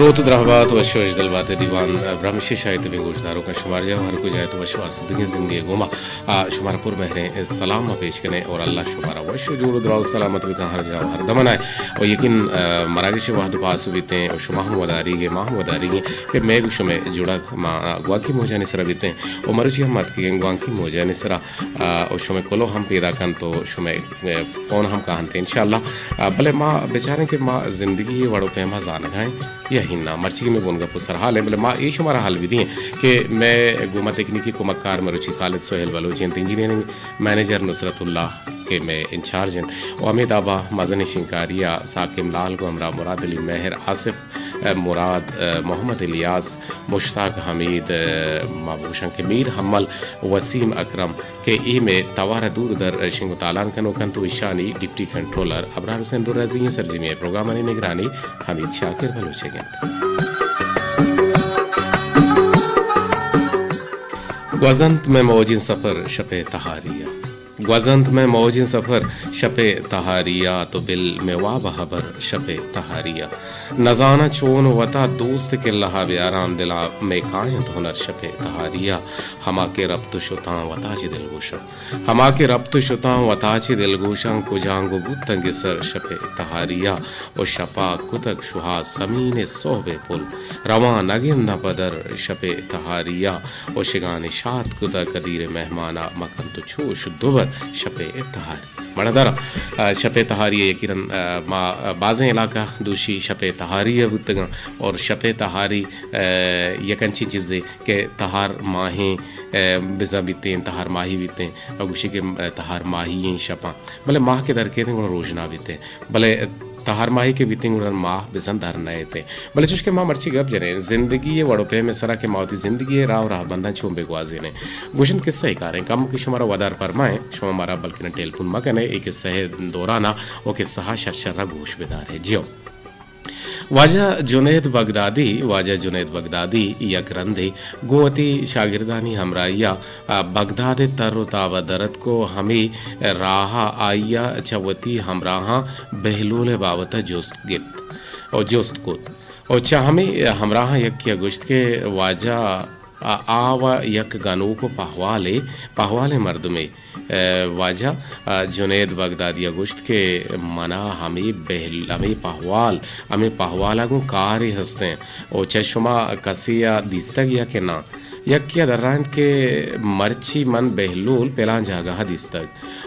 روت ءُ دراہ بات، وش ءُ وشدل بات ءِ دیوان، ءَ، برمش ءِ شاہی تبیں گوشداروکاں، شمار جاہ ءُ ہر کجا ات ءُ وش ءُ آسودگیں زندگی ءِ گوما، ءَ، شمارا پر مہریں سلام ءَ پیش کنیں اور اللہ شمارا وش ءُ جوڑ ءُ دراہ ءُ سلامت بکن ہر جاہ ءُ ہر دمن ءَ۔ ءُ یقین، ءَ، مراگش ءِ وہد ءُ پاس بیتیں ءُ شما ہم وداریگ ئے، ما ہم وداریگ ایں کہ مئے گوں شمئے جڑگ ما، ءَ، گوانکی موجانی سرا بیتیں ءُ مروچی ہم اتکگیں گوانکی موجانی سرا، ءَ، ءُ شمئے کلوہ ہم پیداک انت ءُ شمئے ءَ، فون ہم کاہنت انشاءاللہ۔ ءَ، بلے ما بچاریں کہ ما زندگی ءِ وڑ ءُ پیما زانگا ایں یا ہنا۔ مرچی کہ مئے بنگپ ءُ سرحال ایں، بلے ما اے شمارا حال بدئیں کہ مئے گوما تکنیکی کمکار مروچی خالد سہیل بلوچ انت، انجینئرنگ منیجر نصرت اللہ کہ مئے انچارج انت ءُ ہمے دابا مزنیں شنگکاری ءَ ثاقب لال گوں ہمراہ مراد علی مہر آصف، ءَ، مراد، ءَ، محمد الیاس، مشتاق حمید، ءَ، ما بگوشاں کہ میر حمل، وسیم اکرم، کہ اے مئے توار ءَ دور در شنگ ءُ تالان کنوک انت ءُ ایشانی ڈپٹی کنٹرولر ابرار حسین درازی ایں۔ سرجمی ءِ پروگرامانی نگرانی حمید شاکر بلوچ ءَ انت۔ گوزنت مئے موجیں سفر شپ ءِ تہاری ءَ۔ گوزنت مئے موجیں سفر شپ ءِ تہاری ءَ، تو بل مئے واب ءِ ہبر شپ ءِ تہاری ءَ۔ نزاناں چون وتا دوست کلہ ءَ بیاراں، دل ءَ مئے کاینت ہنر شپ ءِ تہاری ءَ۔ ہما کہ رپت ءُ شتاں وتا چہ دلگوشاں۔ ہما کہ رپت ءُ شتاں وتا چہ دلگوشاں، کجانگو بوتاں گسر شپ ءِ تہاری ءَ۔ ءُ شپ ءَ کتگ شوہاز سمین ءِ سہب ءِ پل، رواں نہ گنداں پدر شپ ءِ تہاری ءَ۔ ءُ شگانی شات کتگ قدیر ءِ مہمان ءَ، مکن تو چوش دوبر شپ ءِ تہاری ءَ۔ مڑدراں، ءَ، شپ ءِ تہاری ءَ یقیناً، ءَ، ما، ءَ، بازیں علاقہ دوشی شپ ءِ تہاری ءَ بوتگاں اور شپ ءِ تہاری، ءَ، یک انچیں چیزے کہ تہار ماہیں، ءَ، بزاں بیتیں، تہار ماہی بیتیں، ءَ، گوشی کہ، ءَ، تہار ماہی ایں شپاں، بلے ماہ کہ در کیتیں گڑا روژنا بیتیں، بلے تہار ماہی کہ بیتیں گڑا ماہ بزاں در نئیتیں۔ بلے چوش کہ ما مرچی گپ جنیں زندگی ءِ وڑ ءُ پیم ءِ سرا کہ ما وتی زندگی ءِ راہ ءُ راہبنداں چون بہ گوازینیں، گوشنت قصہ ءِ کاریں، کمکے شمارا ودار پرمائیں، شما مارا بلکنا ٹیلیفون مکنئے، اے قصہ ءِ دوران ءَ ءُ قصہ ءَ شر شر ءَ گوش بدارئے۔ جیو۔ واجہ جنید بغدادی، واجہ جنید بغدادی یک رندے گوں وتی شاگردانی ہمراہی ءَ، آ، بغداد ءِ تر ءُ تاب ءَ در اتک ءُ ہمے راہ ءَ آئی ءَ چہ وتی ہمراہاں بہلول ءِ بابت ءَ جست گپت ءُ جست کت ءُ چہ ہمے ہمراہاں یکے ءَ گوشت کہ واجہ، آ، آ و یک گنوک ءُ پہوالے، پہوالیں مردمے۔ ءَ، واجہ، ءَ، جنید بغدادی ءَ گوشت کہ منا ہمے بہل-، ہمے پہوال، ہمے پہوال ءَ گوں کارے ہستیں ءُ چہ شما کسے ءَ دیستگ یا کہ ناں؟ یکے ءَ درائینت کہ مرچی من بہلول پلان جاگہ ءَ دیستگ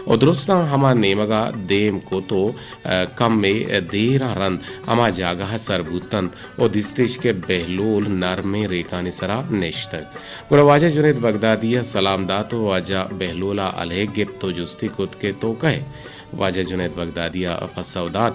ءُ درستاں ہما نیمگ ءَ دیم کت ءُ، ءَ، کمے دیر ءَ رند ہما جاگہ ءَ سر بوتنت۔ ءُ دیستش کہ بہلول نرمیں ریکانی سرا نشتگ۔ گڑا واجہ جنید بغدادی ءَ سلام دات ءُ واجہ بہلول ءَ الیک گپت ءُ جستی کت کہ تو کئے؟ واجہ جنید بغدادی ءَ پسو دات،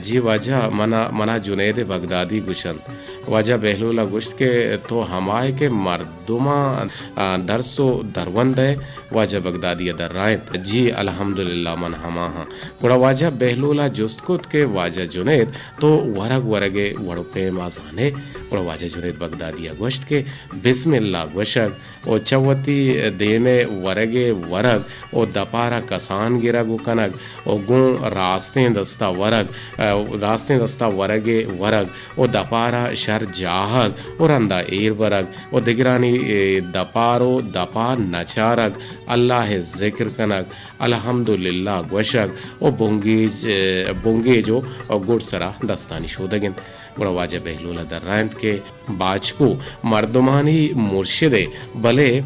جی واجہ، منا، منا جنید بغدادی گوشنت۔ واجہ بہلول ءَ گوشت کہ تو ہمائے کہ مردماں، آ، درس ءُ درون دئے؟ واجہ بغدادی ءَ درائینت، جی الحمدللہ من ہما ہاں۔ گڑا واجہ بہلول ءَ جست کت کہ واجہ جنید، تو ورگ ورگ ءِ وڑ ءُ پیم ءَ زانئے؟ گڑا واجہ جنید بغدادی ءَ گوشت کہ بسم اللہ گوشگ ءُ چہ وتی دیم ءِ ورگ ءِ ورگ ءُ دپ ءَ را کسان گرگ ءُ کنگ ءُ گوں راستیں دست ءَ ورگ، ءَ، راستیں دست ءَ ورگ ءِ ورگ ءُ دپ ءَ را شر جاہگ ءُ رند ءَ ایر برگ ءُ دگرانی، اے، دپار ءُ دپ ءَ نچارگ، اللہ ءِ ذکر کنگ، الحمدللہ گوشگ ءُ بنگیج، اے، بنگیج ءُ گڈسر ءَ دستانی شودگ انت۔ گڑا واجہ بہلول ءَ درائینت کہ باچکو مردمانی مرشد ئے، بلے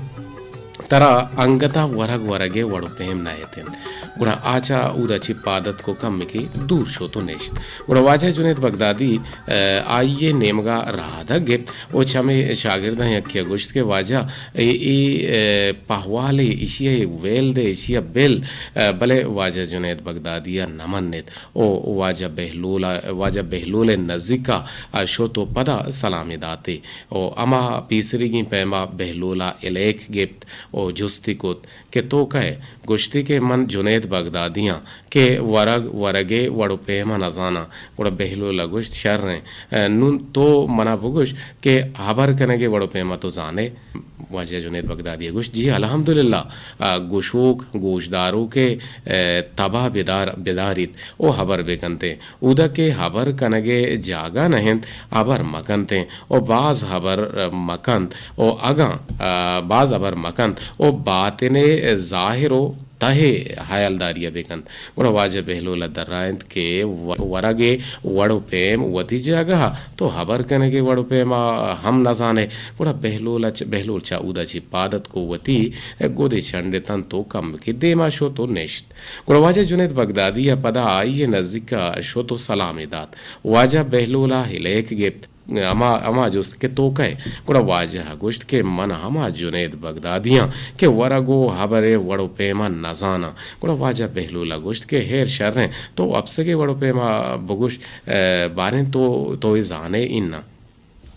ترا انگت ءَ ورگ ورگ ءِ وڑ ءُ پیم نہ ات انت۔ گڑا آ چہ اودا چہ پاد اتک ءُ کمکے دور شت ءُ نشت۔ گڑا واجہ جنید بغدادی، ءَ، آئی ءِ نیمگ ءَ رہادگ گپت ءُ چہ ہمے شاگرداں یکے ءَ گوشت کہ واجہ، اے، اے، ءَ، پہوالے، ایشی ءَ ویل دے، ایشی ءَ بل، ءَ، بلے واجہ جنید بغدادی ءَ نہ منت۔ ءُ واجہ بہلول ءَ، واجہ بہلول ءِ نزیک ءَ شت ءُ پدا سلامے داتے ءُ ہما پیسریگیں پیم ءَ بہلول ءَ الیک گپت ءُ جستی کت کہ تو کئے؟ گوشتی کہ من جنید بغدادیاں کہ ورگ، ورگ ءِ وڑ ءُ پیم ءَ نہ زاناں۔ گڑا بہلول ءَ گوشت، شر ایں، نوں تو من ءَ بگوش کہ ہبر کنگ ءِ وڑ ءُ پیم ءَ تو زانئے؟ واجہ جنید بغدادی ءَ گوشت، جی الحمدللہ، گوشوک، گوشداروک ءِ تب ءَ بدار، بداریت ءُ ہبر بکنت ایں۔ اودا کہ ہبر کنگ ءِ جاگہ نہ انت، ہبر مکنت ایں ءُ باز ہبر مکنت ءُ اگاں، آ، باز ہبر مکنت ءُ باطن ءِ ظاہر ءُ تہ ءِ ہیالداری ءَ بکنت۔ گڑا واجہ بہلول ءَ درائینت کہ و-، ورگ ءِ وڑ ءُ پیم وتی جاگہ ءَ، تو ہبر کنگ ءِ وڑ ءُ پیم ءَ ہم نہ زانئے۔ گڑا بہلول ءَ چ-، بہلول چہ اودا چہ پاد اتک ءُ وتی گد ءَ چنڈتنت ءُ کمکے دیم ءَ شت ءُ نشت۔ گڑا واجہ جنید بغدادی ءَ پدا آئی ءِ نزیک ءَ شت ءُ سلامے دات۔ واجہ بہلول ءَ ہلیک گپت، ہما، ہما جست کہ تو کئے؟ گڑا واجہ ءَ گوشت کہ من ہما جنید بغدادی آں کہ ورگ ءُ ہبر ءِ وڑ ءُ پیم ءَ نہ زاناں۔ گڑا واجہ بہلول ءَ گوشت کہ ہیر شر ایں، تو وپسگ ءِ وڑ ءُ پیم ءَ بگوش، اے، باریں تو، تو اے زانئے اناں؟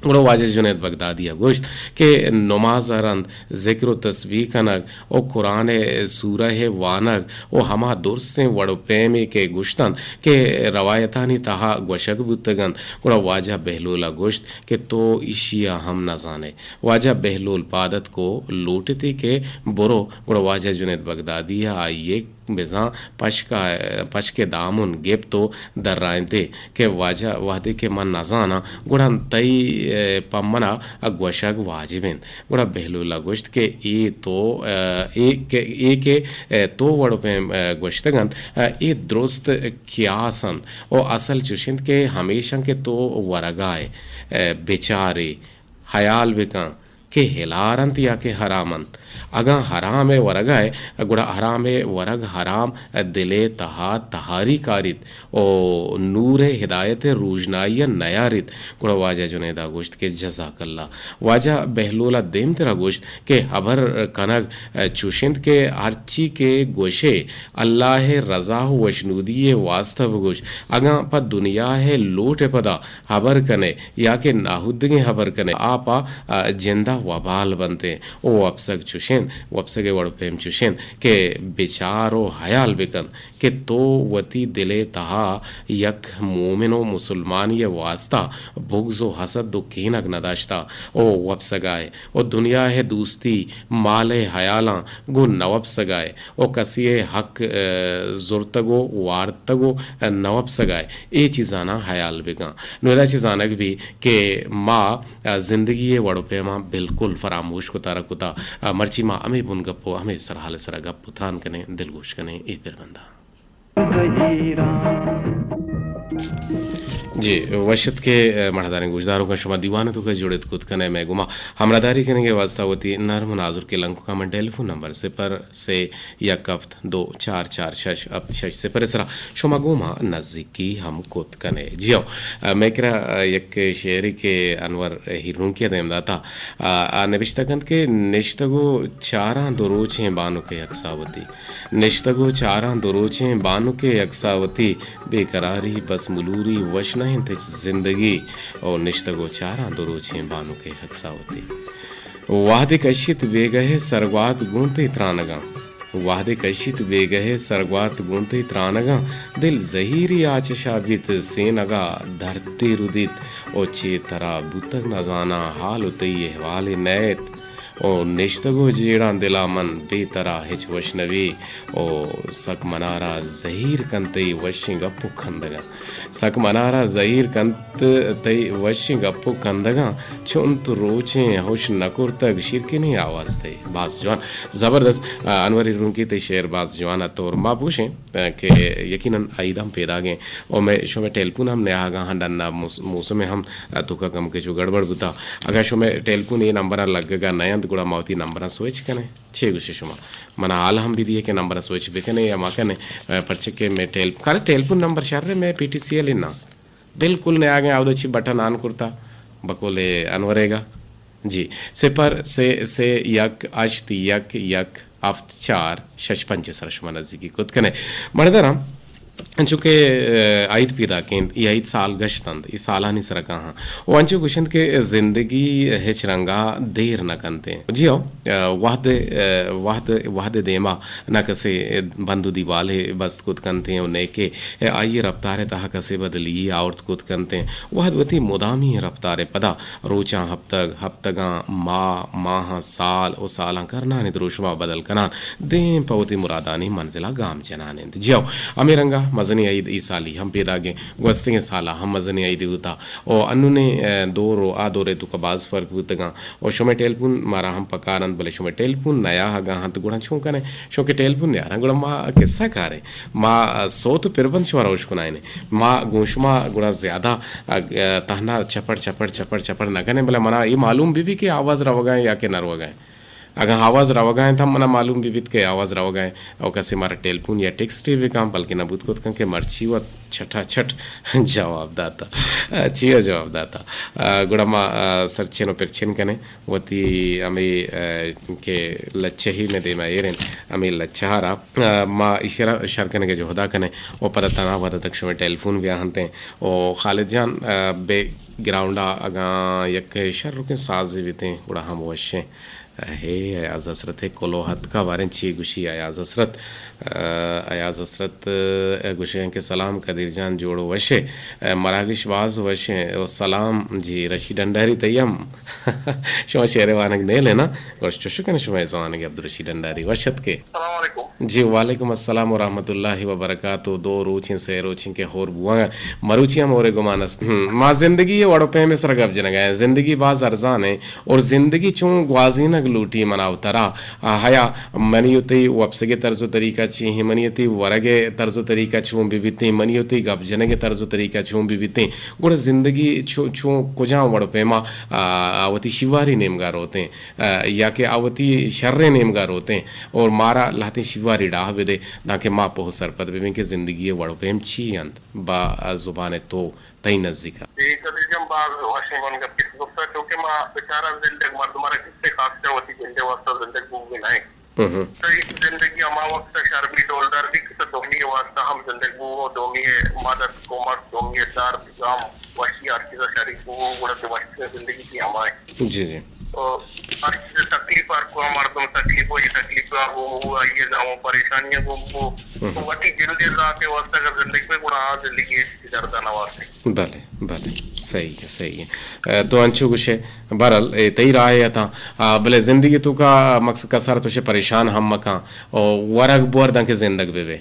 گڑا واجہ جنید بغدادی ءَ گوشت کہ نماز ءَ رند ذکر ءُ تسبیح کنگ ءُ قرآن ءِ سورہ ءِ وانگ ءُ ہما درستیں وڑ ءُ پیمے کہ گوشتنت کہ روایتانی تہا گوشگ بوتگ انت، گڑا واجہ بہلول ءَ گوشت کہ تو ایشی ءَ ہم نہ زانئے۔ واجہ بہلول پاد اتک ءُ لوٹتی کہ برو، گڑا واجہ جنید بغدادی ءَ آئی ءِ بزاں پشک ءَ، پشک ءِ دامن گپت ءُ درائینت ئے کہ واجہ، وہدے کہ من نہ زاناں، گڑا تئی، اے، پہ من ءَ گوشگ واجب انت۔ گڑا بہلول ءَ گوشت کہ اے تو، اے، اے کہ، اے کہ، اے، تو وڑ ءُ پیم، اے، گوشتگ انت، اے، اے درست قیاس انت ءُ اصل چوش انت کہ ہمیش انت کہ تو ورگ ءَ ئے، اے، بچار ئے، ہیال بکن کہ ہلار انت یا کہ حرام انت۔ اگاں حرام ءِ ورگ ءَ ئے، گڑا حرام ءِ ورگ حرام دل ءِ تہا تہاری کاریت ءُ نور ءِ ہدایت ءِ روژنائی ءَ نیاریت۔ گڑا واجہ جنید ءَ گوشت کہ جزاک اللہ۔ واجہ بہلول ءَ دیمتر ءَ گوشت کہ ہبر کنگ چوش انت کہ ہرچی کہ گوش ئے، اللہ ءِ رضا ءُ وشنودی ءِ واسطہ بگوش۔ اگاں پہ دنیا ءِ لوٹ ءِ پدا ہبر کن ئے یا کہ ناہودگیں ہبر کن ئے، آ پہ، آ، جند ءَ وبال بنت ءُ وپسگ چوش انت، وپسگ ءِ وڑ ءُ پیم چوش انت کہ بچار ءُ ہیال بکن کہ تو وتی دل ءِ تہا یک مومن ءُ مسلمانی ءِ واسطہ بغض ءُ حسد ءُ کینگ نہ داشتہ ءُ وپسگ ءَ ئے ءُ دنیا ءِ دوستی، مال ءِ ہیالاں گوں نہ وپسگ ءَ ئے۔ ءُ کسے ءِ حق، اے، زرتگ ءُ وارتگ ءُ نہ وپسگ ءَ ئے۔ اے چیزاناں ہیال بکن۔ نوں ادا چہ زانگ بی کہ ما، اے، زندگی ءِ وڑ ءُ پیماں بالکل فراموش کتہ، رکتہ۔ اے، مرچی ما ہمے بنگپ ءُ ہمے سرحال ءِ سرا گپ ءُ تران کنیں، دلگوش کنیں اے پربنداں۔ جی، وش ات کہ، اے، مڑاہداریں گوشداروکاں، شما دیوان ءِ توکا جڑت کت کن ئے، مئے گوما ہمراہداری کنگ ءِ واسطہ وتی نرم ءُ نازرکیں لنککاں من ٹیلیفون نمبر صفر سے یک ہفت دو چار چار شش ہفت شش صفر ءِ سرا شما گوما نزیکی ہم کت کن ئے۔ جی ہو، اے، مئے کرا، اے، یک شعرے کہ انور ہیرونکی ءَ دیم داتا، اے، آ نبشتہ کنت کہ نشتگ ءُ چاراں دو روچیں بانک ءِ عکس ءَ وتی۔ نشتگ ءُ چاراں دو روچیں بانک ءِ عکس ءَ وتی، بے قراری، بس ملوری، وش نہ انت ہچ زندگی۔ او نشتگ ءُ چاراں دو روچیں بانک ءِ عکس ءَ وتی۔ وہدے کشیت بیگہ ءِ سرگوات گوں تئی ترانگاں۔ وہدے کشیت بیگہ ءِ سرگوات گوں تئی ترانگاں۔ دل زہیری آچشا بیت سینگا دردے ردیت۔ او چے ترا بوتگ نزاناں، حال ءُ تئی احوالے نئیت۔ او نشتگ ءُ جیڑاں دلا من، بے ترا ہچ وش نبی۔ او سک منارا زہیر کنت تئی وشیں گپ ءُ کندگاں۔ سک منارا زہیر کنت تئی وشیں گپ ءُ کندگاں۔ چنت روچیں ہوش نہ کرتگ، شیرکنیں آواز تئی۔ باز جوان، زبردست۔ آ، انور ہیرونکی تئی شعر باز جوان ات اور ما بگوشیں کہ یقیناً عید ہم پیداگیں۔ او مئے شمئے ٹیلیفون ہم نیاہگاں ہاں، ڈنا موس-، موسم ہم توکا کمکے چو گڑبڑ بوتا۔ اگاں شمئے ٹیلیفون اے نمبراں لگگا نہ انت، گڑا ما وتی نمبراں سوئچ کنیں۔ چے گوشے شما؟ منا حال ہم بدیے کہ نمبراں سوئچ بکنے یا مکنے، پرچہ کہ مئے ٹیل-، کارے ٹیلیفون نمبر شر مئے پی ٹی سی ایل نا۔ بالکل نیاگیں، آودو چی بٹن آن کرتا، بقول انورے گا۔ جی، صفر سے سے یک ہشت یک یک ہفت چار شش پنچ سر شما نزدیکی کت کنے۔ مڑدرم، انچو کہ، ء، عید پیداک انت، اے عید سال گشت انت، اے سالانی سرا کاہاں۔ و انچو گوشنت کہ زندگی ہچ رنگا دیر نہ کنت۔ جی ہو، ء، وہد، ء، وہد، وہد دیما نہ کسے بند و دیوالے بست کت کنت و نئیکہ آئی رفتار تہا کسے بدلی آورت کت کنت۔ وہد وتی مدامی رفتار پدا روچاں ہپتگ، ہپتگاں ماہ، ماہاں سال و سالاں کرنانی دروشما بدل کنان دیم پہ وتی مرادانی منزلا گام جنان انت۔ جی ہو، ہمے رنگا مزنیں عید اے سالی ہم پیداگیں، گوستگیں سالا ہم مزنیں عیدے بوتا و انونیں، ء، دور و آ دورے توکا باز فرق بوتگاں و شمئے ٹیلیفون مارا ہم پکار انت، بلے شمئے ٹیلیفون نیاہگا انت، گڑا چون کنیں؟ شوکے ٹیلیفون نیاراں، گڑا ما کسہ کاریں، ما سوت و پربند شمارا اشکنائینیں، ما گوں شما گڑا زیادہ، ء، تہنا چپڑ چپڑ چپڑ چپڑ نہ کنیں، بلے منا اے معلوم بہ بی کہ آواز روگا ایں یا کہ نہ روگا ایں۔ اگاں آواز روگا انت، ہم منا معلوم بہ بیت کہ آواز روگا انت، او کسے مارا ٹیلیفون یا ٹیکسٹے بکن، بلکہ نہ بوت کت کن کہ مرچی وت چھٹا چھٹ جواب داتا۔ چیا جواب داتا؟ گڑا ما، ء، سرچین و پرچین کنیں، وتی ہمے، ء، کہ لچہی مئے دیما ایر انت، ہمے لچہ را، ء، ما ایشرا شر کنگے جہدا کنیں و پدا تنا وہدا تک شمئے ٹیلیفون بیا انت و خالد جان، ء، بیک گراؤنڈا اگاں یک شرکیں سازے بیتیں، گڑا ہم وشیں۔ ہے، ایاز حسرت ء کلوہ اتکا، باریں چی گوشی ایاز حسرت؟ ء، ایاز حسرت ء گوشیں کہ سلام قدیر جان، جوڑ وش ئے؟ ء، مراگش باز وش ایں۔ و سلام جی رشی ڈنڈاری، تئی ہم شما شعر وانگ نیل ئے نا؟ گوش چوش کن شما اے زمانگ عبدالرشید ڈنڈاری، وش اتکے۔ السلام علیکم۔ جی، وعلیکم السلام و رحمت اللہ و برکاتہ۔ دو روچیں، سے روچیں کہ ہور بوانگا، مروچی ہم ہورے گمان است۔ ہم، ما زندگی ء وڑ و پیم ء سرا گپ جنگا ایں۔ زندگی باز ارزان ایں اور زندگی چون گوازینگ لوٹی منا و ترا۔ آ، ہیا منی و تئی وپسگ ء طرز و طریقہ چی ایں، منی و تئی ورگ ء طرز و طریقہ چون بہ بیتیں، منی و تئی گپ جنگ ء طرز و طریقہ چون بہ بیتیں، گڑا زندگی چو-، چون کجام وڑ و پیما، آ، آ، وتی شیواری نیمگا روتیں۔ ء، یا کہ آ وتی شریں نیمگا روتیں اور مارا لہتیں شیواری ڈاہ بدے، دانکہ ما پوہ سرپد ببیں کہ زندگی ء وڑ و پیم چی انت با زبان تو تئی نزیکا۔ اے قدیر جان، باز وشیں من گپے گپتا، چونکہ ما بچارا زندگ مردم را کسے خاص وتی جندے واسطہ زندگ بوگی نہ ایں۔ ہم۔ تئی زندگی ہما وقت شر بی، ڈولدار بی کہ تو دومی واسطہ ہم زندگ بو، دومی مدد، کمک، دومی درد، غم، وشی ہر چیزا شریک بو، گڑا تو وشترین زندگی تئی ہما ایں۔ جی، جی۔ او، ہر چیز تکلیف، ہر کجا مردم تکلیف و اے تکلیف ء گوں بو، آئی ء غم و پریشانی ء گوں بو۔ ہم۔ تو وتی جند ء ذات ء واسطہ اگر زندگ بے، گڑا آ زندگی ء چیز درد ء نہ وارت۔ بلے، بلے، صحیح ہے، صحیح ہے۔ ء، تو انچو گوشے، بہرحال، اے تئی راہ ء اتاں، آ، بلے زندگی توکا مقصد کسار تو شے پریشان ہم مکاں، او ورگ بور داں کہ زندگ بے بے۔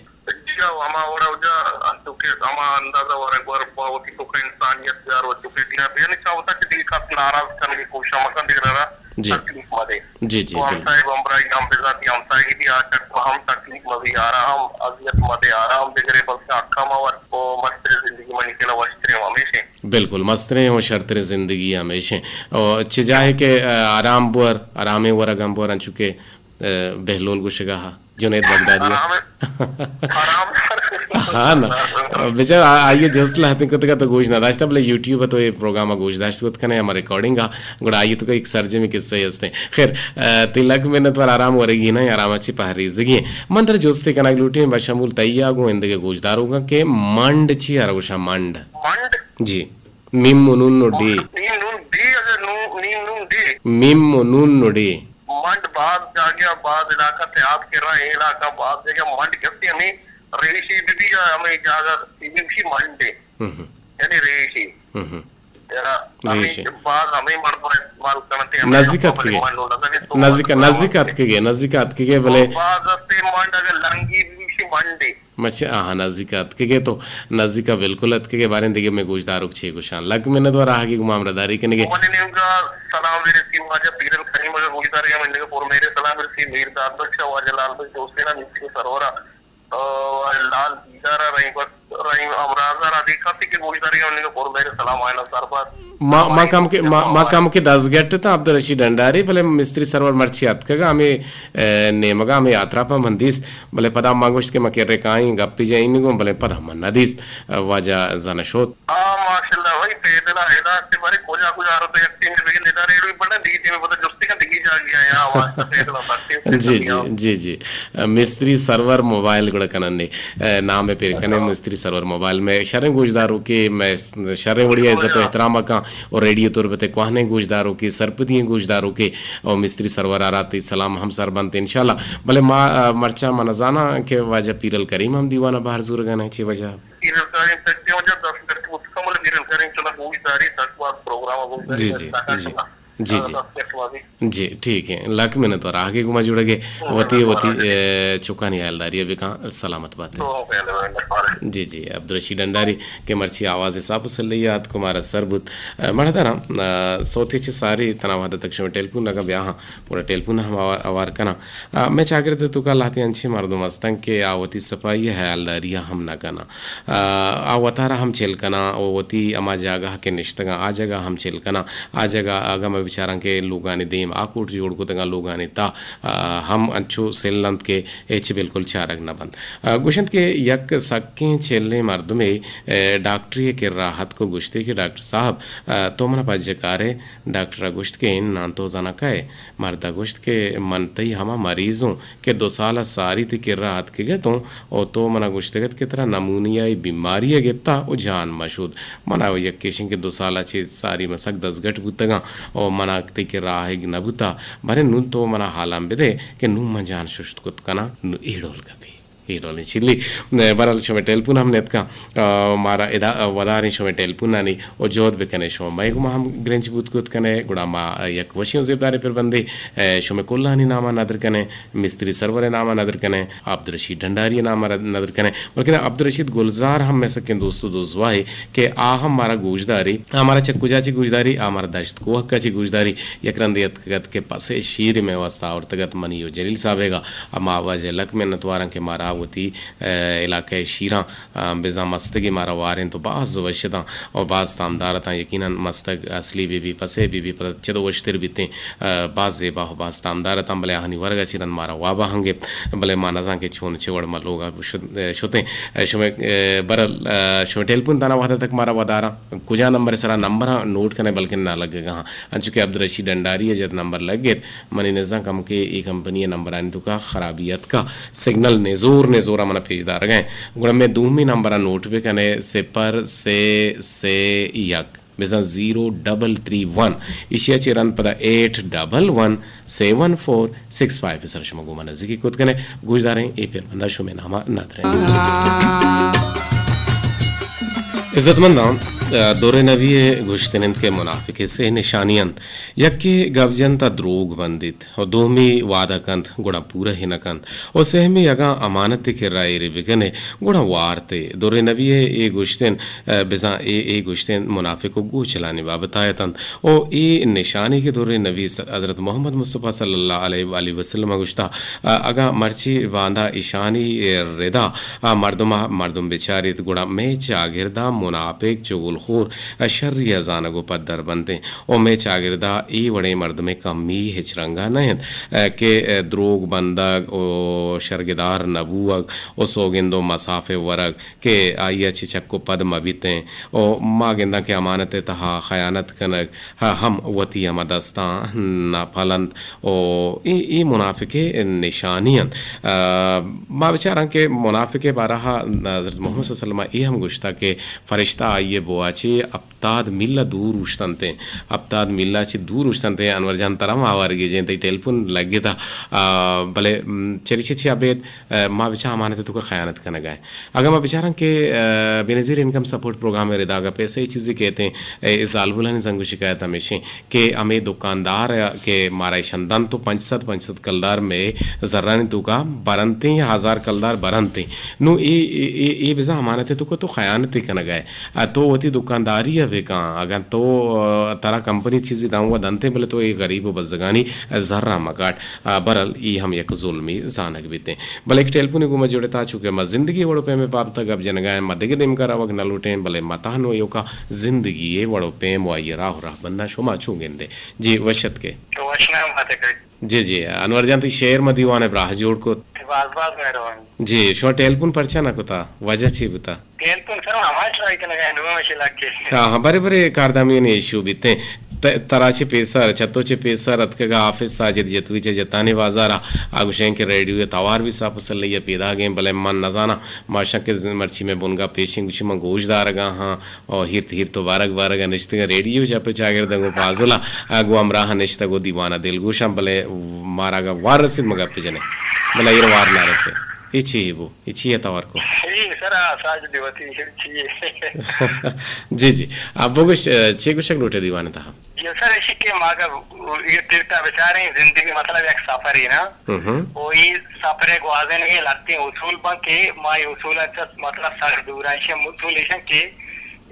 جی ہو، ہما وڑا واجہ انچو کہ ہما اندازہ ورگ ور پہ وتی توکا انسانیت بیار و چکے دیا، یعنی چا وتا چہ دل کس ناراض کنگے کوشش مکن، دگرا را جی۔ تکلیف مدے۔ جی، جی، تو بالکل۔ ہمسائے بمبرائی ہم بزاتی ہمسائے گی آ چک ہم تکلیف مبی، آرا ہم اذیت مدے، آرا ہم دگرے بلکہ حقا مور و مستر زندگی منی کلا وشتریں و ہمیشیں۔ بالکل، مستریں و شرتریں زندگی ہمیشیں۔ و چہ جاہے کہ، آ، آرام بور، آرامیں ورگ ہم بور، انچو کہ، آ، بہلول گوشگا ہا۔ جنید بغدادی۔ آرام، آرام۔ ہاں نا۔ بچار آ-، آئی ء جست لہتیں کتگا تو گوش نہ داشتہ، بلے یوٹیوب ء تو اے پروگرام ء گوش داشت کت کنے، ہما ریکارڈنگ ء، گڑا آئی ء تو یک سرجمی قصہ ہستیں۔ خیر، ء، تئی لک منت وار، آرام ورگی نہ، آرام ء چی پہریزگی۔ من ترا جستے کنگ لوٹیں، بشمول تئی ء گوں اندگہ گوشداروکاں کہ منڈ چی ء را گوشاں منڈ؟ منڈ؟ جی۔ میم و نون و ڈی۔ میم نون ڈی، اگر نون، میم نون ڈی۔ میم و نون و ڈی۔ منڈ باز جاگہ، باز علاقہ تیاب کرا، اے علاقہ باز جگہ منڈ کہتے ہمیں ریشی بی بی یا ہمیں جاگہ بی بی منڈ ہے۔ ہم ہم۔ یعنی ریشی۔ ہم ہم۔ یا ہمیں ریشی۔ باز ہمیں مردم استعمال کرتے ہیں، ہمیں نزدیک اتکگے۔ منڈ ہوتا ہے، تو نزدیک، منڈ نزدیک اتکگے، نزدیک اتکگے، بلے باز استے منڈ اگر لنگی بی بی منڈ ہے۔ مچ آہاں نزیک ء اتکگے تو نزیک ء بالکل اتکگے، باریں دگہ مئے گوشداروک چے گوشاں۔ لک منت وار آہگی گوں ما ہمراہداری کنگے۔ منی نیمگا سلام برسی واجہ پیرل کریم ء گوشدارے، منی نیمگا پر مہر سلام برسی میر داد بخش ء، واجہ لال بخش دوستین ء، مستری سرور ء، ء، لال دیدار ء، رحیم بخش، رحیم امراض ء، را دیکھا سی کہ گوشدارے، منی نیمگا پر مہر سلام آئینا سربات۔ ما، ما کم کے، ما، ما کم کے دزگٹ تا عبدالرشید ڈنڈاری، بلے مستری سرور مرچی اتکگا ہمیں، ء، نیمگا ہمیں اطراف ء من دیست۔ بلے پدا ما گوشت کہ ما کرے کائیں گپے جنین گوں، بلے پدا من نہ دیست۔ واجہ زانشوت۔ آ، ما ماشاءاللہ بھائی، پیدل ءَ ادا سے بارے کجا کجا رو تے یکیں بگن ادا ریڈیو پڑھا، دیگی ٹیم پتہ جستی کا دیگی جا گیا یا آواز کا پیدل ءَ سکتے جی، جی، جی، جی۔ مستری سرور موبائل گڑا کنن نے، نام پہ کنے مستری سرور موبائل۔ میں شریں گوشداروکے، میں شریں وڑی عزت و احترام کاں اور ریڈیو تربت کوہنیں گوشداروکے، سرپدی گوشداروکے اور مستری سرور آرا تی سلام ہم سر بنت انشاءاللہ۔ بلے ما، مرچا من زاناں کہ واجہ پیرل کریم ہم دیوانہ بہر زورگانے، چی وجہ؟ پیرل کریم تک دیوانہ دس منٹ متکمل پیرل کریم چلا گوشداری تک باز پروگرام گوشداری جی، جی، جی۔ جی، جی۔ جی، ٹھیک ہے۔ لک منت وار آگے گما جڑگے۔ وتی، وتی، اے، چکانی حیالداری بکاں، سلامت بات۔ جی، جی، عبدالرشید ڈنڈاری کہ مرچی آواز حساب سلیات کو مارا سر بوت۔ اے، مڑا دارا، اے، صوتی چہ ساری تنا وحدہ تک شما ٹیلیفون لگا بیا ہاں، گڑا ٹیلیفون ہم آوا-، آوار کنا۔ آ، مئے چاگرد ءِ توکا لہتے انچیں مردم ہستن کہ آ وتی صفائی ءِ ہیالداری ءَ ہم نہ کناں۔ آ، آ وتارا ہم چل کناں و وتی ہما جاگہ کہ نشتگاں، آ جاگہ ہم چل کناں۔ آ جاگہ اگاں ما بچاراں کہ لوگانی دیم آ کوٹ جوڑ کتگاں، لوگانی تہا، آ، ہم انچو سل انت کہ ہچ بالکل چارگ نہ بنت۔ آ، گوشنت کہ یک سکیں چلیں مردمے، اے، ڈاکٹرے ءِ کرا اتک و گوشتی کہ ڈاکٹر صاحب، آ، تو منا پجہ کارے؟ ڈاکٹر ءَ گوشت کہ اناں تو زاناں کئے؟ مرد ءَ گوشت کہ من تئی ہما مریض اوں کہ دو سال ءَ ساری تئی کرا اتکگ اتوں و تو منا گوشتگ ات کہ ترا نمونیائی بیماری ءَ گپتا و جان مہ شود۔ منا یک ایشیں کہ دو سال ءَ چہ ساری من سک دزگٹ بوتگاں و منا تئی کرا آہگ نہ بوتا، باریں نوں تو منا حالاں بدے کہ نوں من جان ششت کت کناں۔ نوں اے ڈول گپے۔ اے ڈولیں چلی۔ بہرحال شمئے ٹیلیفون ہم نیتکاں۔ آ، مارا ادا، آ، وداریں شمئے ٹیلیفونانی و جہد بکنے، شما مئے گوما ہم گرنچ بوت کت کنے، گڑا ما یک وشیں و زیبداریں پر بندے، اے، شمئے کلانی ناما ندر کنے، مستری سرور ناما ندر کنے، عبدالرشید ڈنڈاری ناما ندر کنے، بلکن عبدالرشید گلزار ہم مئے سکیں دوست و دوزواہے کہ آ ہم مارا گوشداری، آ مارا چہ کجا چہ گوشداری، آ مارا دشت کوہک ءَ چہ گوشداری، یک رندے اتکگ ات کہ پسے شیر مئے واستا آورتگ ات منی و جلیل صاحبے گا۔ اما واجہ لک منتواراں کہ مارا وتی، اے، علاقہ ءِ شیراں، آ، بزاں مستگے مارا وارینت و باز وش اتاں و باز تامدار اتاں۔ یقیناً مستگ اصلی بہ بی، پسے بہ بی، پدا چدو وشتر بیتیں۔ آ، باز زیبا و باز تامدار اتاں، بلے آہانی ورگ ءَ چہ رند مارا واب ءَ ہم گپت، بلے ما نزاں کہ چون چہ وڑ ما لوگ ءَ شت-، شتیں۔ اے، شمئے، اے، برل، اے، شمئے ٹیلیفون دانا وہد ءَ تک مارا وداراں۔ کجا نمبر ءِ سرا؟ نمبراں نوٹ کنے، بلکن نہ لگگا ہاں۔ انچو کہ عبدالرشید ڈنڈاری ءَ جت نمبر لگت، منی نزاں کمکے اے کمپنی ءِ نمبرانی توکا خرابی اتکا، سگنل نزور نزورا منا پیش دارگا انت۔ گڑا مئے دومی نمبرا نوٹ بکنے، صفر سے سے یک، بزاں زیرو ڈبل تھری ون، ایشی ءَ چہ رند پدا ایٹ ڈبل ون سیون فور سکس فائیو ءِ سرا شما گوں ما نزیکی کت کنے۔ گوشداریں اے پیر بندا شمئے ناما ندریں۔ عزت منداں، آ، دور نبی ءِ گوشتن انت کہ منافق ءِ سے نشانی انت۔ یکے گپ جنت ءُ دروگ بندیت ءُ دومی وعدہ کنت گڑا پورہ ہی نہ کنت ءُ سہمی اگاں امانت ءِ کرا ایرے بکنے گڑا وارتے۔ دور نبی ءِ اے گوشتن، آ، بزاں اے، اے گوشتن منافق ءُ گوچلانی بابت ءَ اتنت۔ ءُ اے نشانی کہ دور نبی س-، حضرت محمد مصطفی صلی اللہ علیہ وآلہ وسلم ءَ گوشتا، آ، اگاں مرچی باندا ایشانی ردا آ مردم ءَ مردم بچاریت، گڑا مئے چاگرد ءَ منافق، چغلخور، آ، شری ءَ زانگ ءُ پدر بنت ایں۔ ءُ مئے چاگرد ءَ اے وڑیں مردمے کمی ہچ رنگ ءَ نہ انت، آ، کہ، آ، دروگ بندگ ءُ شرگدار نہ بوگ ءُ سوگند ءُ مساف ءِ ورگ کہ آئی ءَ چہ چک ءُ پد مہ بیت ایں۔ ءُ ما گنداں کہ امانت ءِ تہا خیانت کنگ ءَ ہم وتی ہما دستاں نہ پلنت ءُ اے، اے منافق ءِ نشانی انت۔ آ، ما بچاراں کہ منافق ءِ بارہ ءَ حضرت محمد صلی اللہ علیہ وسلم ءَ اے ہم گوشتا کہ فرشتہ آئی ءِ بوا چہ ہپتاد میل ءَ دور اوشتنت ایں، ہپتاد میل ءَ چہ دور اوشتنت ایں۔ انور جان، ترا ما آوارگی جیں، تئی ٹیلیفون لگتا، آ، بلے، م، چریشی چہ ابید، آ، ما بچا امانت ءِ توکا خیانت کنگا ایں۔ اگاں ما بچاراں کہ، آ، بے نظیر انکم سپورٹ پروگرام ءِ رداگ ءَ پیسہ ءِ چیزے کئیت ایں، اے، اے زالبولانی زنگ ءُ شکایت ہمیش ایں کہ ہمے دکاندار کہ مارا ایشاں دنت ءُ پنچ سد، پنچ سد کلدار مئے زرانی توکا برنت ایں یا ہزار کلدار برنت ایں۔ نوں اے، اے، اے، اے بزاں امانت ءِ توکا تو خیانتے کنگا ئے۔ آ، تو وتی دکانداری ءَ بکن، اگاں تو، آ، ترا کمپنی چیزے داں ءُ دنت ایں، بلے تو اے غریب ءُ بزگانی زراں مہ کاٹ۔ آ، برحال اے ہم یک ظلمے زانگ بیت ایں۔ بلے یک ٹیلیفونے گوں ما جڑتا، چونکہ ما زندگی ءِ وڑ ءُ پیم ءِ بابت ءَ گپ جنگا ایں، ما دگہ نیمگا روگ نہ لوٹیں، بلے ما تہنو ایوکا زندگی ءِ وڑ ءُ پیم ءُ آئی ءِ راہ ءُ رہبنداں شما چوں گندے؟ جی، وش اتکے۔ وش نام بات ئے۔ جی، جی، انور جان، تئی شعر ما دیوان ء براہ جوڑ کت۔ باز باز مہربانی۔ جی، شما ٹیلیفون پرچا نہ کتا؟ وجہ چی بوتا؟ ٹیلیفون سر ہما ٹرائی کنگا، نو ہمیشہ لگ کے۔ ہاں، ہاں، برے برے کاردامی نے ایشو بیتے۔ ت-، ترا چہ پیسر، چہ تو چہ پیسر اتکگا حافظ ساجد جتوئی چہ جتانی بازارا، آ گوشیں کہ ریڈیو ء توار بھی ساپ و سلئی ء پیداگیں، بلے من نزاناں، ماشاں کہ ز-، مرچی میں بنگا پیشیں گوشی من گوش دارگا ہاں۔ او ہیرت ہیرت و بارگ بارگ ء نشتگ ء ریڈیو چپ ء چاگرد ء گوں پازل ء گوں ہمراہ ء نشتگ و دیوان ء دلگوش آں، بلے مارا اگاں وار رسیت ما گپ جنیں، بلے ایر وار نہ رسے۔ اے چی بو؟ اے چی ء توار کو؟ اے سر ء ساج دیوتی چی؟ جی جی، آپ بگوش، چی گوشگ لوٹے دیوان ء تہا؟ جی سر، ایشی کہ ما اگاں اے دیرتا بچاریں زندگی مطلب یک سفرے نا۔ ہم ہم۔ او اے سفر ء گوازینگ ء لہتیں اصول بن کہ ما اے اصول ء چہ مطلب سک دور ایں۔ ایشی اصول ایش انت کہ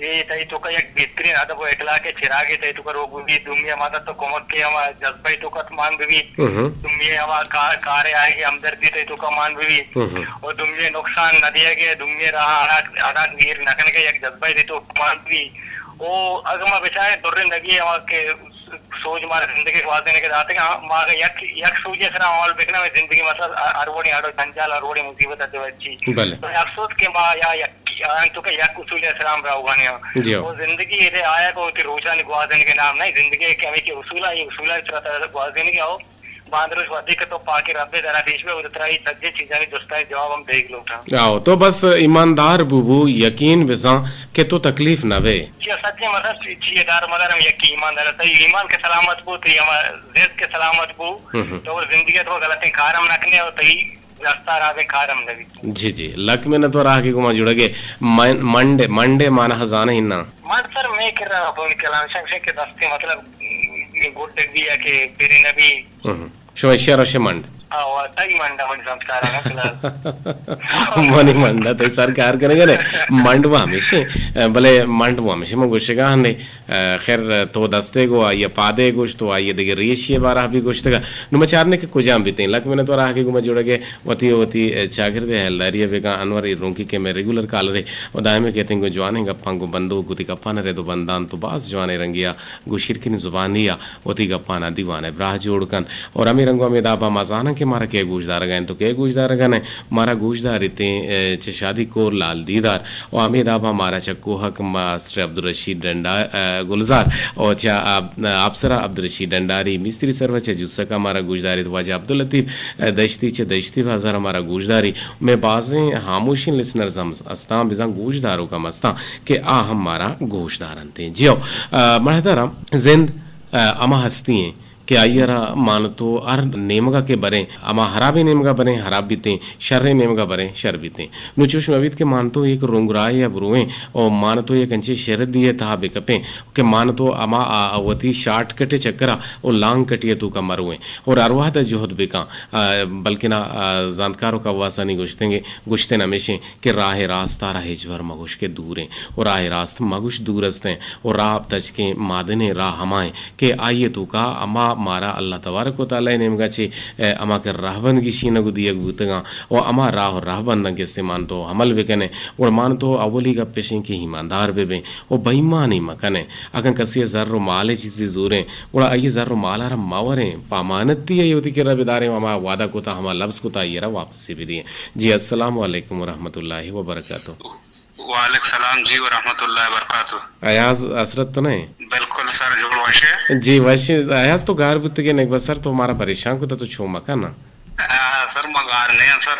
اے تئی توکا یک بہترین ادب و اخلاق ء چراگے تئی توکا روک بہ بیت، دومی ء مدد و کمک ء ہما جذبہ ء توکا مان بہ بیت، ہم ہم۔ دومی ء ہما کار، کار ء آیگ ء ہمدردی تئی توکا مان بہ بیت، ہم ہم۔ و دومی ء نقصان نہ دیگ ء، دومی ء راہ ء ہلاک، ہلاک گیر نہ کنگ ء یک جذبہ ء تئی توکا مان بہ بیت۔ او اگاں ما بچاریں درندگی ہما کہ سوج مارا زندگی گوازینگ ء داتگ، ہاں، ما اگاں یک، یک سوجے سرا عمل بکناں، مئے زندگی مثلاً ہر وڑیں اڑ و جنجال، ہر وڑیں مصیبت ء چہ بچی۔ بلے۔ بلے افسوس کہ ما یا یک، آیاں توکا یک اصولے سرا ہم روگا نیاں۔ جی ہو۔ و زندگی ادے آیگ و وتی روچانی گوازینگ ء نام نہ، زندگی کہ ہمے کہ اصول ء، اے اصولانی سرا ترا گوازینگ ء ہو، باندروش وھدے کہ تو پاکیں رب ء درا پیش بئے، و ترا اے سجیں چیزانی جستانی جواب ہم دیگ لوٹاں۔ آؤ، تو بس ایماندار بو بو، یقین بزاں کہ تو تکلیف نہ بئے۔ جی، سجیں مدار چی، چی دار مدار ہم یکے ایماندار۔ تئی ایمان کہ سلامت بو، تئی ہما زند کہ سلامت بو، ہم ہم۔ تو زندگی ء تو غلطیں کار ہم نہ کنے و تئی رستہ ہرابیں کار ہم نہ بیت۔ جی جی، لک منت و راہ کہ گما جڑگے۔ من-، منڈ، منڈ معنی زانے ہنا؟ منڈ سر میں کرا بون کلام شنگ شنگ کہ دستے مطلب گڈ بی یا کہ پیرے نبی۔ ہم ہم۔ شما ایشی ء روش منڈ۔ آ، وا، تئی منڈ ء منی سمسکار ء نہ فی الحال۔ منی منڈ ء تئی سر کار کنگ ء نہ۔ منڈ و ہمیشیں، بلے منڈ و ہمیشیں من گوشگا ہنے۔ خیر، تو دستے گو آئی ء پادے گوشت و آئی ء دگہ ریشی ء بارہ بھی گوشتگ۔ نو ما چارنے کہ کجام بیتیں۔ لک منت و راہ کہ گو ما جوڑگ ء وتی وتی چاگرد ء ہیلداری ء بگاں۔ انور اے رونکی کہ میں ریگولر کالرے و دائم ء کہتیں گو جوانیں گپاں گو بندوک وتی گپاں رد و بندان تو باز جوانیں رنگیا گوں شیرکنیں زبانی ء وتی گپاں ء دیوان ء براہ جوڑ کن۔ اور ہمے رنگ ء ہمے داب ء ما زاناں کہ مارا کئے گوشدارگ ء انت و کئے گوشدارگ ء نہ انت۔ مارا گوشدار ایتیں، ء، چہ شادی کور لال دیدار و ہمے داب ء مارا چہ کوہک ماسٹر عبدالرشید ڈنڈا-، ء، گلزار و چہ آب-، آپسرا عبدالرشید ڈنڈاری، مستری سرو چہ جسک ء مارا گوشداریت، واجہ عبداللطیف، ء، دشتی چہ دشتی بازار ء مارا گوشداری۔ مئے بازیں ہاموشیں لسنرز ہم استاں، بزاں گوشداروک ہم استاں کہ آ ہم مارا گوشدار انت۔ جی ہو، ء، مڑاہداراں زند، ء، ہما ہستی ایں کہ آئی ء را مان تو ہر نیمگ ء کہ بریں، ہما ہرابیں نیمگ ء بریں، ہراب بیتیں، شریں نیمگ ء بریں، شر بیتیں۔ نوں چوش مہ بیت کہ مان تو یک رنگ راہے ء برویں و مان تو یک انچیں شردی ء تہا بکپیں کہ مان تو ہما، آ، وتی شارٹ کٹ ء چکر ء و لانگ کٹے ء توکا مرویں اور ہر وہد ء جہد بکاں۔ آ، بلکنا، آ، زانتکار و کواسانی گوشتنگے، گوشتن ہمیشیں کہ راہ راست ء را ہچبر مگوش کہ دوریں و راہ راست مگوش دور استیں و راہ تچکیں مادنیں راہ ہمائیں کہ آئی ء توکا ہما مارا اللہ تبارک و تعالی ء نیمگا چہ، ء، ہما کہ رہبند گیشینگ و دیگ بوتگاں و ہما راہ و رہبنداں کہ استیں مان تو عمل بکنیں، گڑا مان تو اولی گپ اشیں کہ ایماندار ببیں و بے ایمانی مکنیں۔ اگاں کسی ء زر و مال ء چیزے زوریں، گڑا آئی ء زر و مال ء را موریں، پہ امانتی ء وتی کرا بداریں و ہما وعدہ کتا، ہما لبز کتا، آئی ء را واپس ء بدیں۔ جی، السلام علیکم و رحمت اللہ و برکاتہ۔ وعلیکم السلام جی و رحمت اللہ وبرکاتہ۔ ایاز حسرت تو نہ ئے؟ بالکل سر، جوڑ وش ئے؟ جی وش، ایاز تو گار بوتگے نگبہ سر، تو مارا پریشان کتا، تو چو مکن نا۔ آ، سر ما گار نہ آں سر۔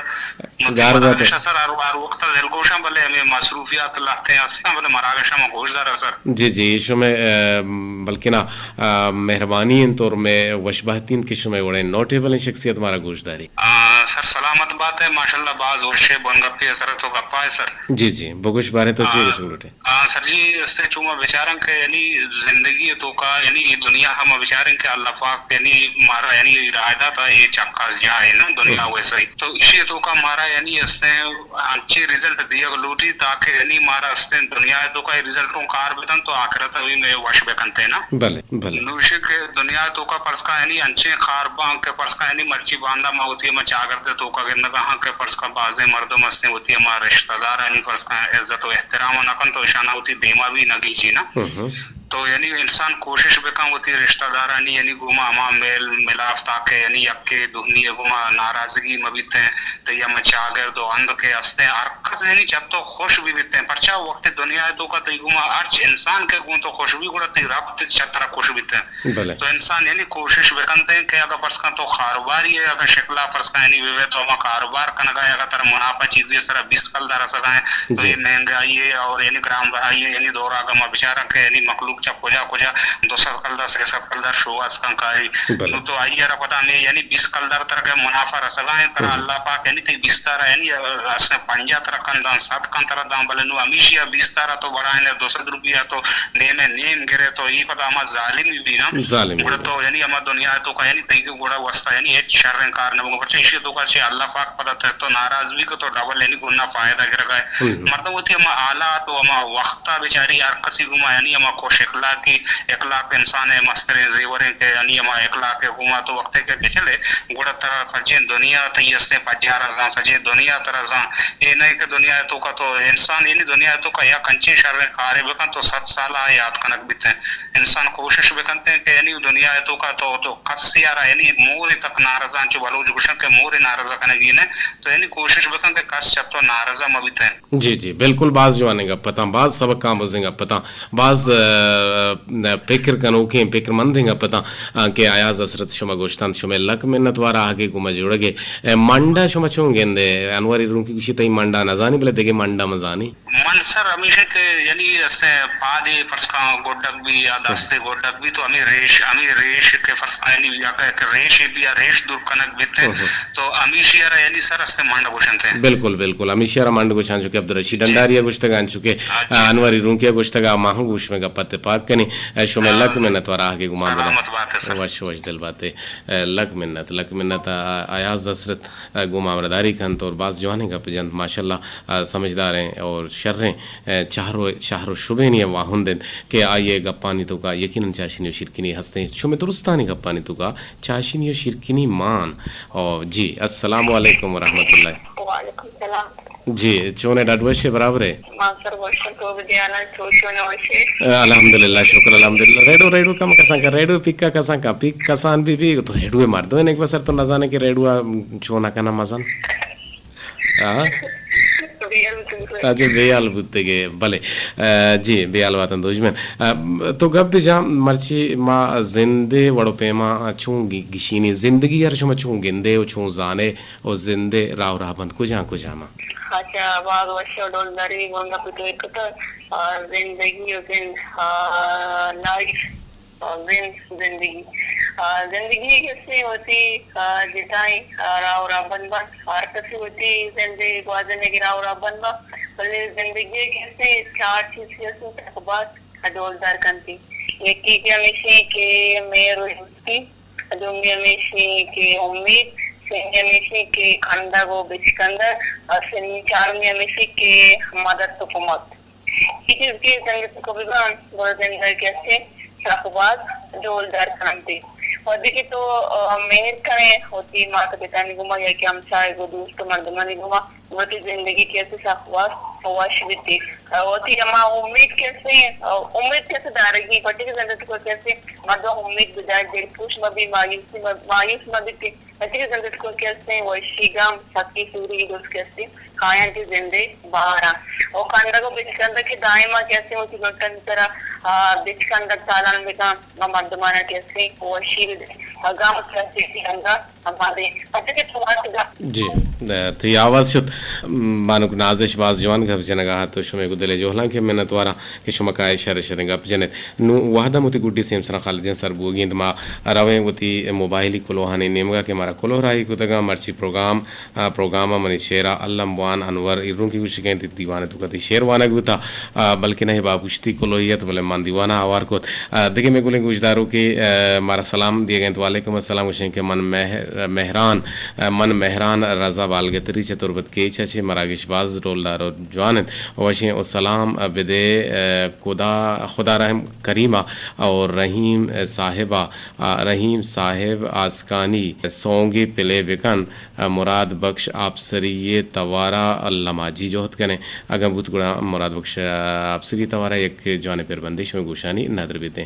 گار بات ئے۔ ہمیشہ سر ہر، ہر وقت دلگوشاں، بلے ہمے مصروفیات لہتے ہستاں، بلے مراگشاں ما گوش داراں سر۔ جی جی، شمئے، آ، بلکنا، آ، مہربانی انت اور مئے وش بہتی انت کہ شمئے وڑیں نوٹیبلیں شخصیت مارا گوش داری۔ آ، سر سلامت بات ئے، ماشاءاللہ باز وشے بنگپے سر تو گپا ئے سر۔ جی جی، بگوش باریں تو چی آ، گوشگ لوٹے؟ آ، سر جی، استے چو ما بچاراں کہ یعنی زندگی توکا یعنی اے دنیا ہم بچاریں کہ اللہ پاک یعنی مارا یعنی راہ داتا اے چکاس جا ہے نا دنیا ہم۔ ویسے ہی۔ تو اشی توکا مارا یعنی استے انچیں رزلٹ دیگ لوٹی تاکہ یعنی مارا استیں دنیا ء توکا اے رزلٹوں کار بدنت تو آخرت ء بھی مئے وش بکنت نا۔ بلے، بلے۔ نوشی کہ دنیا ء توکا فرض کن یعنی انچیں کار باں کہ فرض کن یعنی مرچی باندا ما وتی ہما چاگرد ء توکا گندگا ہاں کہ فرض کن بازیں مردم استیں وتی ہما رشتہ دارانی فرض کن عزت و احترام نہ کنت تو اشانا وتی دیما بھی نہ گیجی نا۔ ہم ہم۔ تو یعنی انسان کوشش بکن وتی رشتہ دارانی یعنی گوما ہما میل ملاف، تاکہ یعنی یکے دومی گوما ناراضگی مہ بیتیں۔ تئی ہما چاگرد و ہند کہ ہستیں، ہر کس یعنی چہ تو خوش بہ بیتیں۔ پرچا وقت دنیا ءِ توکا تئی گوما ہرچ انسان کہ گوں تو خوش بی، گڑا تئی ربط چہ ترا خوش بیتیں۔ بلے۔ تو انسان یعنی کوشش بکنتیں کہ اگہ فرض کن تو کاروباری ئے، اگہ شکلا فرض کن یعنی بہ بے تو ہما کاروبار کنگا ئے، اگہ ترا منافع چیزی سرا بیست کلدار رسگا ایں، تو جی۔ یہ مہنگائی ہے اور یعنی گران بہائی ہے، یعنی دورا اگہ ما بچاراں کہ یعنی مخلوق چہ کجا کجا دو سد کلدار، سے سد کلدار شوہاز کن کاری۔ بلے۔ نو تو آئی ءَ را پدا ہمے یعنی بیست کلدار ترا کہ منافع رسگا ایں، ترا ہم۔ اللہ پاک یعنی تئی بیست ءَ را یعنی اسے پنجاہ ترا کن داں، سد کن ترا داں، بلے نو ہمیشی ءَ بیست ءَ را تو بڑائینے دو سد روپیہ تو نیمے نیم گرے، تو ای پدا ہما ظالمی بی نا۔ ظالمی گڑا بی۔ تو یعنی ہما دنیا ءِ توکا یعنی تئی گڑا واسطہ یعنی ہچ شریں کار نہ بگو، پرچہ ایشی ءِ توکا چہ اللہ پاک پدا تہ تو ناراض بی کہ تو ڈبل یعنی گنا فائدہ گرگا ئے۔ ہم۔ مردم وتی ہما حالات و ہما وقت ءَ بچاری، ہر کسی گوما یعنی ہما خوش اخلاقی، اخلاق انسان ءِ مستریں زیوریں کہ یعنی ہما اخلاق ءِ گوما تو وقتے کہ بچلے، گڑا ترا سجیں دنیا تئی استیں پجارا زان، سجیں دنیا ترا زان۔ اے نہ کہ دنیا ءِ توکا تو انسان یعنی دنیا ءِ توکا یک انچیں شریں کارے بکن تو سد سال آ یاد کنگ بیتیں۔ انسان کوشش بکنتیں کہ یعنی دنیا ءِ توکا تو، تو کسی ءَ را یعنی مورے تک ناراض، انچو بلوچ گوشن کہ مورے ناراض کنگی نہ، تو یعنی کوشش بکن کہ کس چہ تو ناراض مہ بیتیں۔ جی، جی، بالکل، باز جوانیں گپ اتاں، باز سبق آموزیں گپ اتاں، باز، ا، ا، پکر کنوکیں، پکرمندیں گپ اتاں، ا، کہ ایاز حسرت شما گوشتنت، شمئے لک منت وار آہگے گوما جوڑگے۔ ا، منڈا شما چون گندے؟ انوری رونکی گوشی تئی منڈا نزانی، بلے دگہ منڈا مزانی۔ من سر ہمیشہ کہ یعنی استیں پادے فرض کن گڈک بی یا دستے گڈک بی تو ہمیں ریش، ہمیں ریش کہ فرض کن یعنی یا کہ، کہ ریش بی یا ریش دور کنگ بیتے۔ ہم، ہم۔ تو ہمیشی ءَ را یعنی سر است منڈ گوشنت۔ بالکل، بالکل۔ ہمیشی ءَ را منڈ گوشاں، چونکہ عبدالرشید جی۔ ڈنڈاری ءَ گوشتگ، انچو کہ، ہاں جی۔ آ، انوری رونکی ءَ گوشتگ، آ، ما ہم گوش میں گپ ءَ اتفاق کنیں۔ اے، شمئے ہاں۔ لک منت وار آہگے گمان بدن۔ سلامت بات ہے سر۔ وش، وش دل بات ہے۔ اے، لک منت، لک منت، آ، ایاز حسرت، آ، گوں ہمراہداری کنت اور باز جوانیں گپ جنت۔ ماشاءاللہ، آ، سمجھداریں اور شریں، اے، چہر و، چہر و شبینی واہند انت کہ آئی ءِ گپانی توکا یقیناً چاشنی و شیرکنی ہستیں۔ شمئے درستانی گپانی توکا چاشنی و شیرکنی مان۔ او جی، السلام علیکم ورحمۃ اللہ۔ وعلیکم السلام۔ جی، چون ئے، ڈاڈ وش ئے، برابر ئے؟ ما سر وش، تو بدے حالاں، تو چون ئے، وش ئے؟ الحمدللہ، شکر الحمدللہ۔ ریڈو، ریڈو کم کسان کا، ریڈو پیکا کسان کا، پیک کسان بی بی، تو ریڈو مردو ئے، نیک بسر تو نزانے کہ ریڈو چون کنا مزن۔ ہاں؟ بے حال بوتگ۔ اچھا، بے حال بوتگ ئے، بلے۔ آ، جی، بے حال باتن دوژمن۔ آ، تو گپ بجا، مرچی ما زندے وڑ و پیما چون گی-، گشینی، زندگی ءَ را شما چون گندے و چون زانے و زندے راہ و راہبند کجام کجام؟ اچھا، باز وش و ڈولداری گونگا پتو ایک تو، آ، زندگی و زند، آ، لائف۔ زند، زندگی۔ آ، زندگی کسے وتی، آ، جتائیں، آ، راہ و رہبند بنت۔ ہر کسے وتی زندے گوازینگ ءِ راہ و رہبند بنت۔ بلے زندگی کسے چار چیز کہ است سک باز ڈولدار کنتی۔ یکی کہ ہمیشی کہ مہر و دوستی، دومی ہمیشی کہ امید، سیمی ہمیشی کہ کندگ و بچکندگ، اور سیمی چارمی ہمیشی کہ مدد و کمک۔ اے چیز کہ زند ءِ توکا بباں، گڑا زند ءَ کہ است سک باز ڈولدار کننت۔ وہدے کہ تو، آ، مہر کن ئے وتی مات پتانی گوما یا کہ ہمساہگ و دوست و مردمانی گوما، وتی زندگی کہ است سک باز وش بیت۔ آ، وتی ہما امید کہ است، آ، امید کہ است دارگی، پرچہ کہ زند ءِ توکا کہ است مردم امید بدار، دلپروش مبی، مایوسی مب-، مایوس مبیت۔ پرچہ کہ زند ءِ توکا کہ استیں وشی گم، سکی سوری، اے درست کہ استیں کاینت زندے بہاراں۔ و کندگ و بچکندگ کہ دائما کہ استیں وتی لنٹانی سرا، آ، بچکندگ تالان بکن، و مردمانا کہ استیں وشی بدے۔ و گم کہ استیں کہ انگا ہما دے۔ پرچہ کہ تو وت گم۔ جی، تئی آواز شت، بانک نازش باز جوان گپ جنگا ات، تو شمے گوں دل ءِ جہلانک ءِ منت واراں۔ کہ شما کائے شر شریں گپ جن ات۔ نوں وہد ہم وتی گڈی سیمسراں خالد جان سر بوگی انت، ما رویں وتی موبائلی کلوہانی نیمگا کہ مارا کلوہ راہی کتگاں، مرچی پروگرام، آ، پروگرام ءَ منی شعر ءَ الم بوان انور ایرونکی گوشگ ءَ انت، دیوان ءِ توکا تئی شعر وانگ بوتا، آ، بلکیں نہ، اے باپشتی کلوہی ات، بلے من دیوان ءَ ہوار کت۔ آ، دگہ مئے گلیں گوشداروکے، آ، مارا سلام دیگ ءَ انت، وعلیکم السلام، گوشیں کہ من مہر، مہران، من مہران رضا بالگتری چہ تربت کیچ ءَ چہ، مراگش باز ڈولدار و جوان انت۔ وشیں و سلام بدے، خدا، خدا رحم کریمہ اور رحیم صاحبہ، رحیم صاحب آسکانی سونگے پلے بکن۔ مراد بخش آپسری ءِ توارا لماجی جہد کنیں۔ اگاں بوت گڑا مراد بخش آپسری ءِ توارا یک جوانیں پربندے شمئے گوشانی ندر بیتیں۔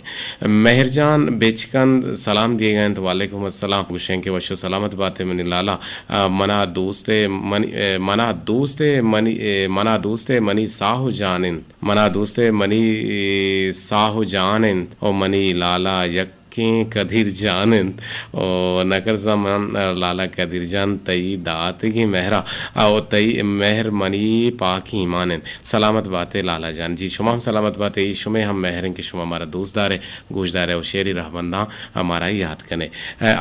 مہر جان بچکند سلام دیگا انت۔ وعلیکم السلام۔ گوشیں کہ وش و سلامت باتے منی لالا۔ آ، منا دوست ءِ منی، آ، منا دوست ءِ منی، آ، منا دوست ءِ منی ساہ و جان انت۔ منا دوست ءِ منی، آ، ساہ و جان انت و منی لالا یک کیں قدیر جان انت و نکرزاں من لالا قدیر جان تئی داتگیں مہرا و تئی مہر منی پاکیں ایمان انت۔ سلامت باتے لالا جان۔ جی شما ہم سلامت باتے، اے شمے ہم مہر انت کہ شما مارا دوست دارے، گوش دارے و شعری رہبنداں مارا یات کنے۔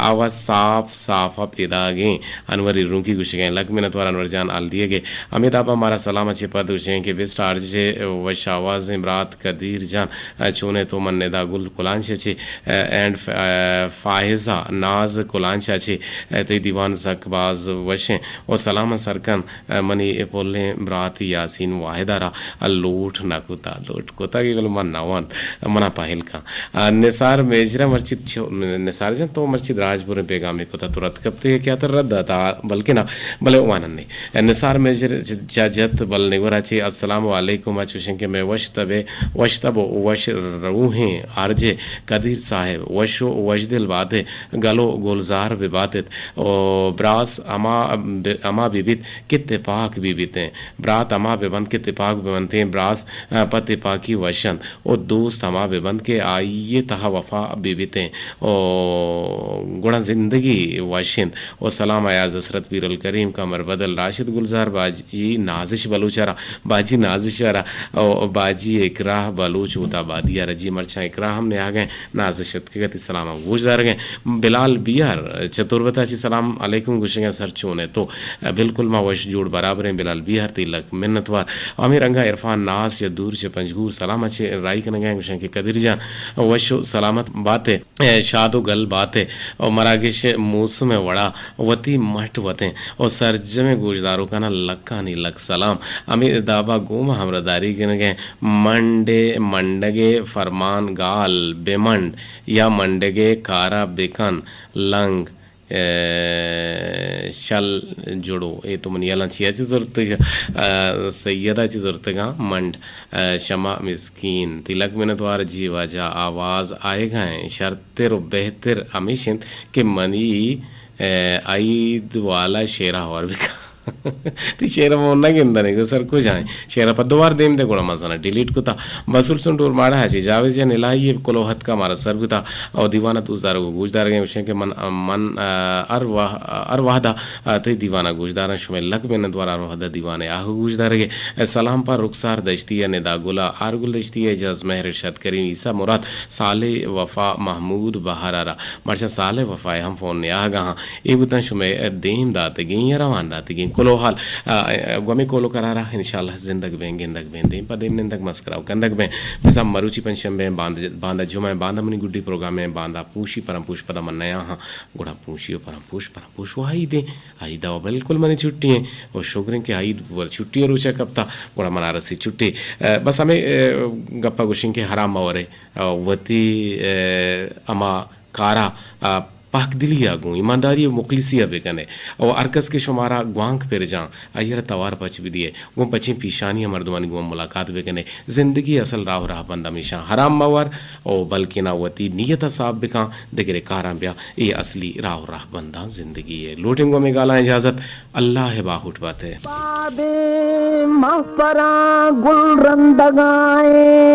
آواز صاف صاف ءَ پیداگیں۔ انوری رونکی گوشگیں، لک منتوار انور جان حال دیگے۔ ہمے دابا مارا سلام ءَ چہ پد گوشیں کہ بسٹ آر جے وش آوازیں برات قدیر جان، چونے تو؟ من ندا گل کلانچ ءَ چہ، اینڈ ف-، فائزہ ناز کلانچ ءَ چہ، تئی دیوان سک باز وشیں و سلام ءَ سرکن۔ منی پلیں برات یاسین واحد ءَ را لوٹ نہ کتا، لوٹ کتا کہ بل من نہ وانت، منا پہل کن۔ نثار میجر ءَ مرچی چو-، نثار جان تو مرچی دراج بریں پیغامے کتا، تو رد کپتے کہ آتر رد داتا، بلکہ نہ، بلے وانن نے۔ نثار میجر چا جت بل نگورا چی السلام علیکم ءَ چوشیں کہ مئے وش تبے، وش تب و وش روحیں آر جے قدیر صاحب، وش و وشدل باتے، گل و گلزار بباتت و براس ہما ب-، ہما ببیت کہ تپاک ببیتیں، برات ہما ببنت کہ تپاک ببنتیں، براس، آ، پہ تپاکی وش انت و دوست ہما ببنت کہ آئی ءِ تہا وفا ببیتیں و گڑا زندگی وش انت۔ و سلام ایاز حسرت، پیرل کریم، قمر بدل، راشد گلزار، باجی نازش بلوچ ءَ را، باجی نازش ءَ را و باجی اکراہ بلوچ ہوت آبادی ءَ را۔ جی مرچاں اکراہ ہم نیاگیں نازش اتکگ ات، سلاماں گوش دارگیں۔ بلال بیار چہ تربت ءَ چہ سلام علیکم گوشگیں، سر چون ئے تو؟ بالکل ما وش جوڑ برابریں بلال بیار، تئی لک منتوار۔ ہمے رنگا عرفان ناز چہ دور چہ پنجگور سلام ءَ چہ راہی کنگیں، گوشاں کہ قدیر جان وش و سلامت باتے، شاد و گل باتے و مراگش موسم ءِ وڑا وتی مٹ وتیں و سرجمیں گوشداروکانا لکانی لک سلام۔ ہمے دابا گوں ما ہمراہداری کنگیں۔ منڈے منڈگے فرمان گال بمنڈ یا منڈگے کارا بکن لنگ، اے، شل جڑو۔ اے تو منی یلاں چیا چہ زرتگ، اے، سید ءَ چہ زرتگاں منڈ، اے، شما مسکین۔ تئی لک منتوار جی واجہ، آواز آئیگا ایں۔ شرتر و بہتر ہمیش انت کہ منی، اے، عید والا شعرا ہوار بکن۔ تئی شعر ءَ من نہ گندنے، گوں سر کجا ایں؟ شعر ءَ پہ دوبار دیم دے، گڑا من زاناں ڈیلیٹ کتا۔ بسول سنڈور ماڑا ءَ چہ جاوید جان الہی ءِ کلوہ اتکا مارا سر بوتا۔ او دیوان ءَ دوست دارگ و گوش دارگیں گوشیں کہ من، من، آ، ہر وہ-، ہر وہدا، آ، تئی دیوان ءَ گوش داراں۔ شمئے لک منت وار ہر وہدا دیوان ءِ آہگ گوش دارگے۔ سلام پہ رخسار دشتی ءَ، ندا گل ءَ، آرگل دشتی ءَ، اعجاز مہر، ارشاد کریم، عیسی مراد، صالح وفا، محمود بہار ءَ را۔ مرچاں صالح وفا ءِ ہم فون نیاہگا ہاں۔ اے بوتاں شمئے دیم داتگیں یا روان داتگیں کلوہ حال۔ آ، آ، گوں ہمے کول و قرارا انشاءاللہ زندگ بیں، گندگ بیں، دیم پہ دیم نندگ مسکرا و کندگ بیں۔ بزاں مروچی پنچ شنبہ ایں، باند، باندا جمعہ ایں، باندا منی گڈی پروگرام ایں، باندا پوشی پرم پوش پدا من نیاہاں، گڑا پوشی و پرم پوش، پرم پوش و عید ایں۔ عید ءَ بالکل منی چھٹی ایں و شگر ایں کہ عید ور چھٹی ءِ روچا کپتا، گڑا منا رسی چھٹی۔ آ، بس ہمے، آ، گپا گوشیں کہ حرام مہ ورے، آ، وتی، آ، ہما کارا، آ، پاکدلی ءَ گوں ایمانداری و مخلصی ءَ بکنے۔ و ہر کس کہ شمارا گوانک پر جاں، آئی ءَ را توار پچ بدیے۔ گوں پچیں پیشانی ءَ مردمانی گوں ملاقات بکنے۔ زندگی ءِ اصل راہ و رہبند ہمیشاں۔ حرام مہ ور و بلکنا وتی نیت ءَ صاف بکاں، دگرے کاراں بیا۔ اے اصلی راہ و رہبنداں زندگی ءِ۔ لوٹیں گوں ہمے گالاں اجازت۔ اللہ ءِ باہوٹ بات ئے۔ بادیں مہپراں گل رندگائیں۔